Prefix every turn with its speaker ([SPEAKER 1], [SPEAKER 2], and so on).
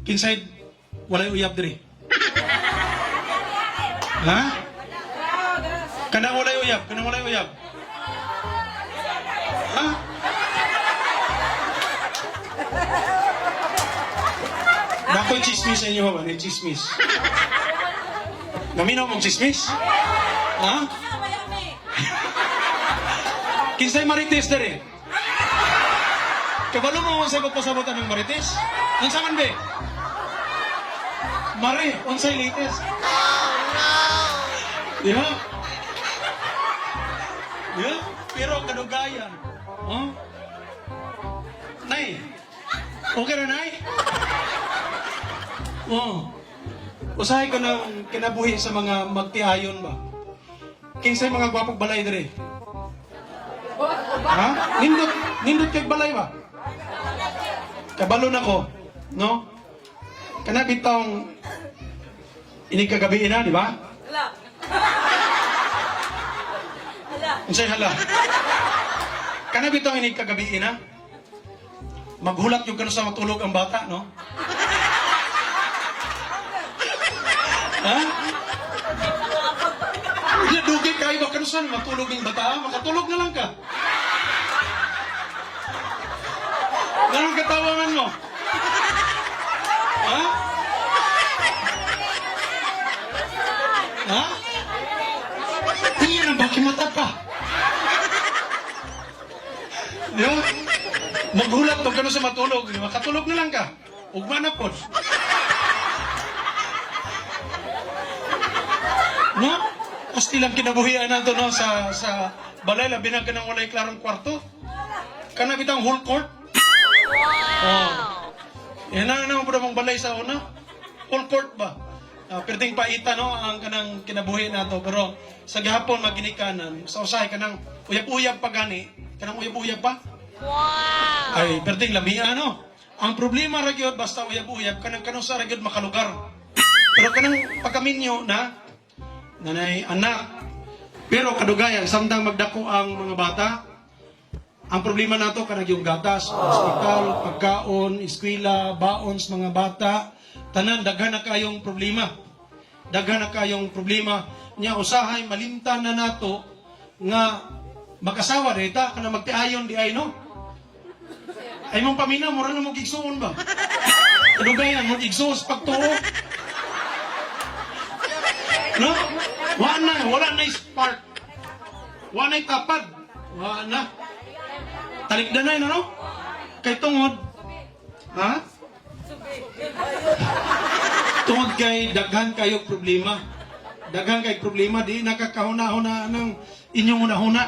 [SPEAKER 1] Kinsay walay uyab diri? Ha? Kanang walay uyab, kanang walay uyab. Ha? Nakoy chismis sa inyo ba? May chismis. Naminaw mong chismis? Ha? Kinsay marites diri? Kabalo mo unsay pagpasabot ng marites? Unsa man be? Mare, unsay latest? Oh no. Di ba? Di ba? Pero kadugayan. Oh? Nay. Okay ra, nay? Oh. Usahay ko ng kinabuhi sa mga magtiayon ba? Kinsay mga gwapong balay diri? Ha? Nindot, nindot kay balay ba? Kabalo na ko, no? Kana bitong inig kagabi na, di ba?
[SPEAKER 2] Hala. Hala.
[SPEAKER 1] Unsay hala? Kana bitong inig kagabi na? Maghulat yung kano sa matulog ang bata, no? Ha? Hindi, dugay kayo ba kano saan matulog yung bata? Makatulog na lang ka. Ganun katawangan mo? Ha? Ha? Tingin ang bakit mata pa. Di ba? Maghulat pag gano'n sa matulog. Di ba? Katulog na lang ka. Ugma na po. No? Gusto lang kinabuhian nato, no, sa balay, labi na ka nang walay klarong kwarto. Kana bitang whole court. Wow. Oh. Yan na naman po namang balay sa una. Whole court ba? Perting paita, no, ang kanang kinabuhi nato, pero sa gihapon maginikanan sa usahay kanang uyab-uyab pa gani, kanang uyab-uyab pa.
[SPEAKER 2] Wow.
[SPEAKER 1] Ay, perting lamia, no. Ang problema ra gyud basta uyab-uyab kanang kanusa ra gyud makalugar. Pero kanang pagkaminyo na nanay anak. Pero kadugayan samtang magdako ang mga bata, ang problema nato kanang yung gatas, hospital, pagkaon, eskwela, baon sa mga bata, tanan daghan na kayong problema. Daghan na kayong problema nya usahay malimtan na nato nga makasawa dita kana magtiayon di ay, no. Ay mong paminaw, mura na mong igsuon ba? Kadugayan, mong igsuon sa pagtuo. No? Wala na, wala na spark. Wala na tapad. Wala na. Talikdan na yun, ano? Kay tungod. Ha? Tungod kay daghan kayo problema. Daghan kay problema, di nakakahuna-huna ng inyong una-huna.